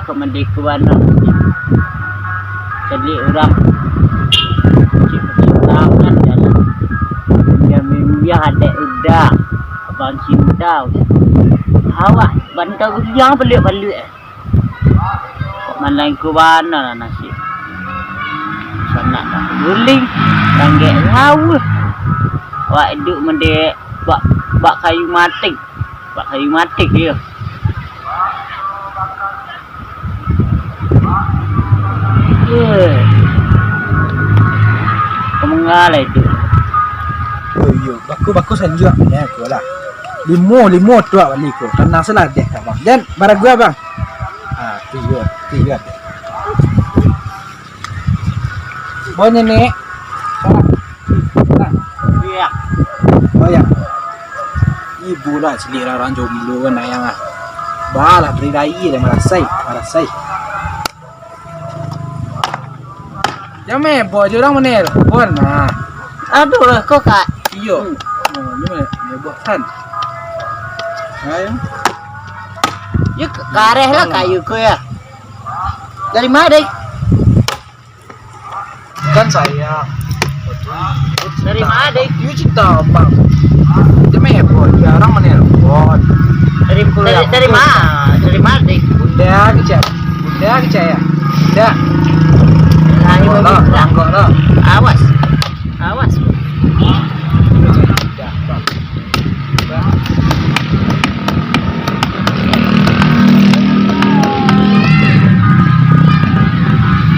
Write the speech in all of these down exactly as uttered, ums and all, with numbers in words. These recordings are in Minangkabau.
Kok mandi ka bana? Caliak urang. Cik pacintaan jalan. Dia mimpiah adek udah. Abang cinta udah. Awak bantang guliang paluik-paluik, eh. Kok malang ka bana lah nasib. Sanak dah guling. Ranggek jauah. Awak iduik mandi bak, bak kayu mati. Bak kayu mati dia. Ye. Kamu ngalai tu. Oh iyo, baku-baku sanjuak punya aku lah. Limo, limo tu awak bali ko. Tanang salah deh, abang. Den, baragu, abang. Ah, tiga, tiga. Bonyo ni. Nah. Iya. Oh ya. Ibu lah cilik lah, urang jomblo kan, ayang lah. Balah, dari rai deh, marasai, marasai. Jan meboh jo urang manelpon, nah. Aduh, kok, Kak? Iyo. Hmm. Oh, ni mah, meboh kan. Ayo. Yo, kareh lah kayu ko ya. Dari mana, deh? Kan saya. Dari mana, deh? Dia cinta abang. Dia mah ya, bro. Dia orang mana ya, bro? Dari, dari, dari mana? Dari mana, deh? Bunda kecil. Bunda kecil ya? Bunda. Nah, ini. Enggak lah, bunda. Enggak lah. Awas. Awas.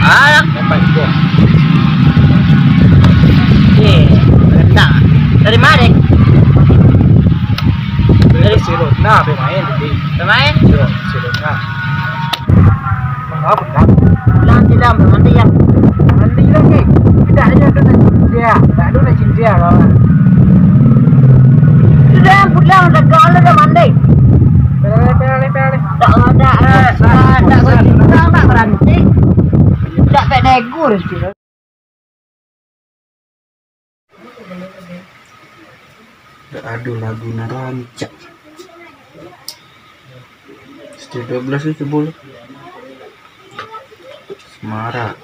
Alah. Eh, rendang. Dari mana? Dari Barcelona, pemain tadi. Pemain? Iyo, Barcelona. Mangapa, Kak? Pulang, pulang, mandi, ya. Mandi lagi. Tidak ada tu nak cinta. Tak ada nak cinta, kawan. Sudah, pulang, dah, kalau dah mandi. Pele, pele, pele. Tak ada, eh, tak, tak, tak, tak, tak berhenti. Tak, tak negur, sudah. Dak ado lagu nan rancak. Studio dua belas tu cubo lu. Semarak.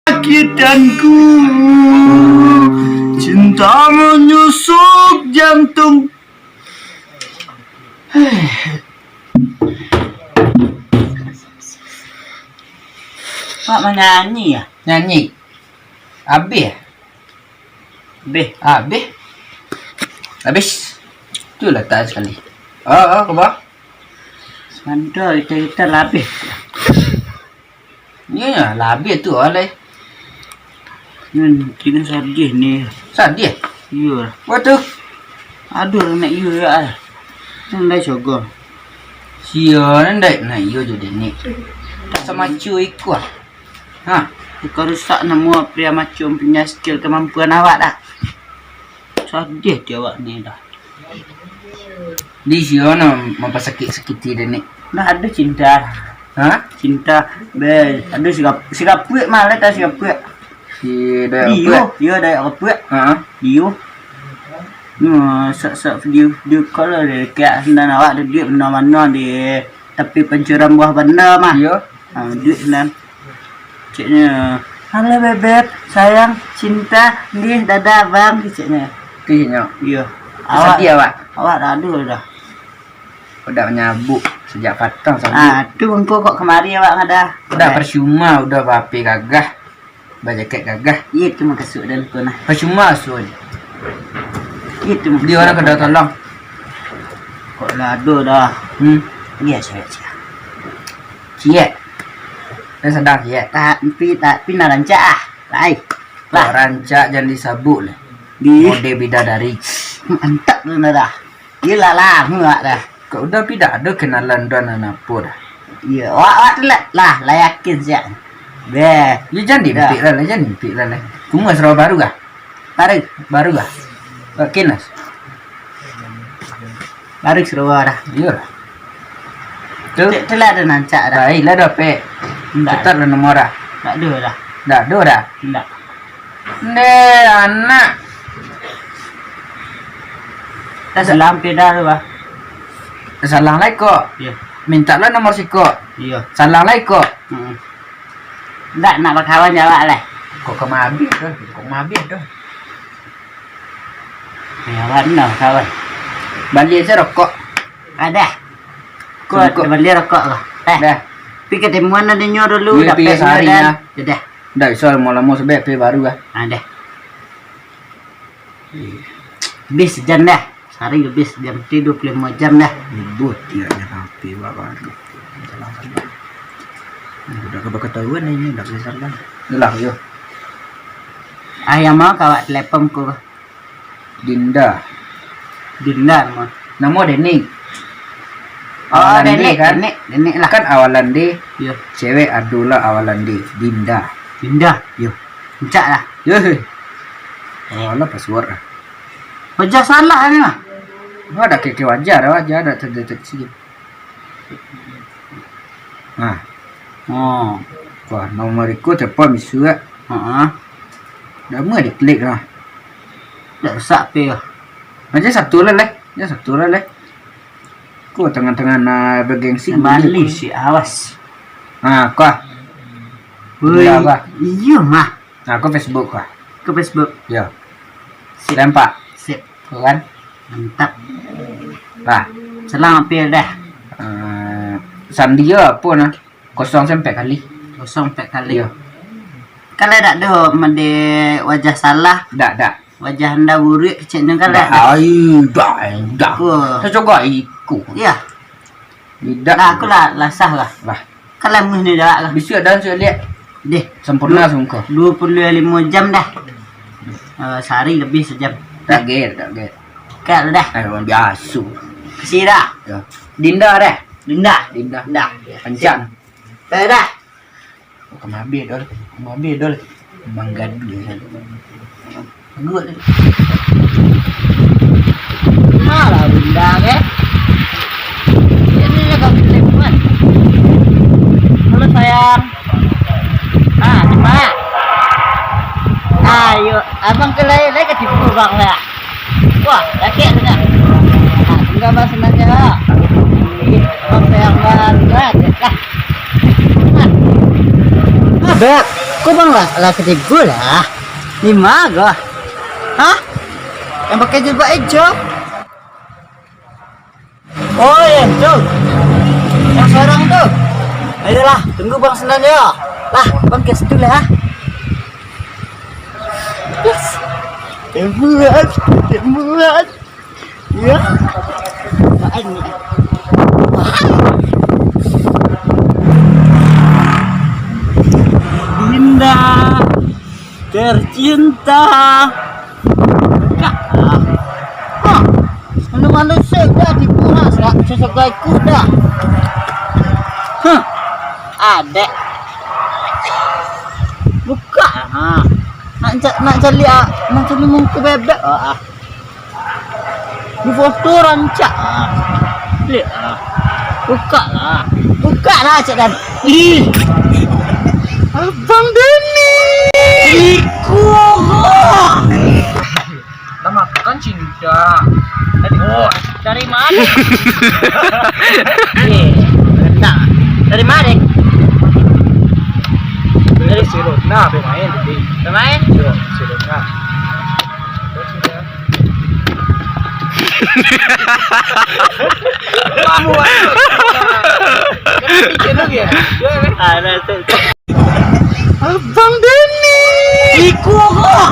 Sakitanku, cinta menyusuk jantung. Pak manyanyi ya? Nyanyi. Abih. Abih. Abih. Abih. Tu lah tak sekali. Ah, ah, kaba? Santa kita, kita lah abih. Iyo, iyo, lah abih tu alai. Nan, kini sadih ni. Sadih? Iyo. Apa tu? Aduh, nak iyo ya, ah. Nan lai sogo. Sia nan dai nak iyo jadi ni. Tak samacu iko, ah. Ha. Ka rusak namo pria macam punya skill kamampuan awak dah. Sadih di awak ni dah. Di sio no mampasakik-sakiti dek ni. Nah, ada cinta. Ha? Cinta. Be, ada si Gap-, si Gapuak mah, lah tahu si Gapuak. Si Dayak Dio, Gapuak. Dio Dayak Gapuak. Ha? Dio. Nah, sok-sok video, video call lah dia. Kayak sendan awak ada duit bana-bana di tapi pancuran buah banda mah. Iyo. Ha, duit nan. Ceknyo, "Halo bebek, sayang, cinta, ndih, dadah abang," ceknyo. Ti nyo. Iyo. Awak, sadih awak? Awak tak ado dah. Udah nyabuk sejak patang sampai. Ah, tu engko kok kamari awak ngadah. Udah percuma, udah ba-H P gagah. Bajaket gagah. Iyo, tu makasuik den tu nah. Percuma asuh. Iyo, tu makasuik. Di mana kada tolong? Kok lah ado dah. Hmm. Iyo, siap, siap. Siap. Dah sadang siap. Tapi, tapi nak rancak ah. Lai. Kok rancak jan disabuk lah. Di. Mode bidadari. Mantap tu nah dah. Iyo lah, lamo awak dah. Kok udah pi dak ado kenalan dan apo dah. Iyo, awak, awak tu lah, lah, lah yakin siap. Beh. Yo jan diimpik lah, lah jan diimpik lah, lah. Kuma sarawa baru kah? Baru. Baru kah? Kok kinas? Baru sarawa dah. Iyo lah. Tu. Tu, tu lah ado nancak dah. Lai lah dapek. Ndak. Tetap lah nomor dah. Ndak ado dah. Ndak ado dah. Ndak. Ndeh, anak. Dah salam peda tu, bah. Salam lai kok. Iyo. Mintak lah nomor siko. Iyo. Salam lai kok. Hmm. Ndak nak bakawan jo awak lai. Kok ka mabih tu? Kok mabih tu? Ya, awak nak bakawan. Bali aja rokok. Adah. Kok bali rokok lah. Eh. Dah. Pi ketemuan adinyo dulu, pi dapek sehari dah. Dah. Ndak bisa lamo-lamo, sabab H P baru lah. Ah, dah. Lebih sejam dah. Sehari lebih sejam, ti dua puluh limo jam dah. Ribut, iyo, jan H P baru. Salah-salah. Udah ka bakatahuan ini, udah ka salah. Yalah, yo. Ah, yang mau ka awak telepon ko? Dinda. Dinda namo. Namo Denik. Oh, awalan D Denik, kan? Denik, Denik lah. Kan awalan D. Iyo. Cewek ado lah awalan D. Dinda. Dinda. Yo. Encak lah. Yo. Oh, lah password lah. Wajah salah ni lah. Wah, dah keke wajah dah, wajah dah terdeteksi. Nah. Oh. Wah, nomor iko cepat misuak. Heeh. Dah mah diklik lah. Dah rusak P lah. Macam satu lah leh. Ya satu lah leh. Ko tengah-tengah nak bergengsi. Bali si awas. Nah, kau. Woi. Iyo mah. Nah, ko Facebook kau. Ko Facebook. Ya. Sip. Lempak. Sip. Kau kan? Mantap. Lah. Selang P dah. Eh, sandi yo apo nah? Kosong sampai kali. Kosong sampai kali. Iyo. Kalau dak ado made wajah salah. Dak, dak. Wajah anda buruak kecek nyo kan dak ado. Ai, dak, dak. Ko. Sacoba iko. Iyo. Dak. Lah, aku lah, lah sah lah. Lah. Kan lah muih ni dak lah. Bisuak dah, bisuak liak. Deh. Sempurna sungkuh. Dua puluh limo jam dah. Eh, sehari lebih sejam. Tak ger, tak ger. Kak dah. Eh, biaso. Kasih dah. Ya. Dinda dah. Dinda. Dinda. Dah. Kencang. Dah, dah. Ka mabih, Dol. Ka mabih, Dol. Manggaduah, kan. Bagus. Alah, bunda, ke? Ini dah kau pilih, kan? Halo, sayang. Ah, cepat. Ayo, abang ke lain, lain ke tipu bang, ya? Wah, sakit tu dah. Ah, tinggal bang senang je, ha. Bang sayang banget, dah. Dah. Abang, kok bang lah, lah ketigo lah? Lima go. Hah? Yang pakai jilbab hijau? Oh, yang tu. Yang seorang tu. Ayolah, tunggu bang senang ya. Lah, bang ke situ lah. Yes. Temuan, temuan. Ya. Apaan ni? Dinda tercinta. Kak. Hah. Malu-malu sudah dibunuh, sesagai kuda. Huh. Adek. Lu Nak ca-, nak caliak, ah, nak caliak muko bebek, ah, ah. Di foto rancak, ah. Liek, ah. Buka lah. Buka lah, cek dan. Ih. Abang Deni. Iko. Lah makan cinta. Tadi, oh, dari mana? Eh, bentar. Dari mana? Dari Barcelona, pemain tadi. Pemain? Iya, Barcelona. Kamu, ah. Jangan bikin lagi ya? Jual, eh? Ada tu. Abang Deni. Iko kok.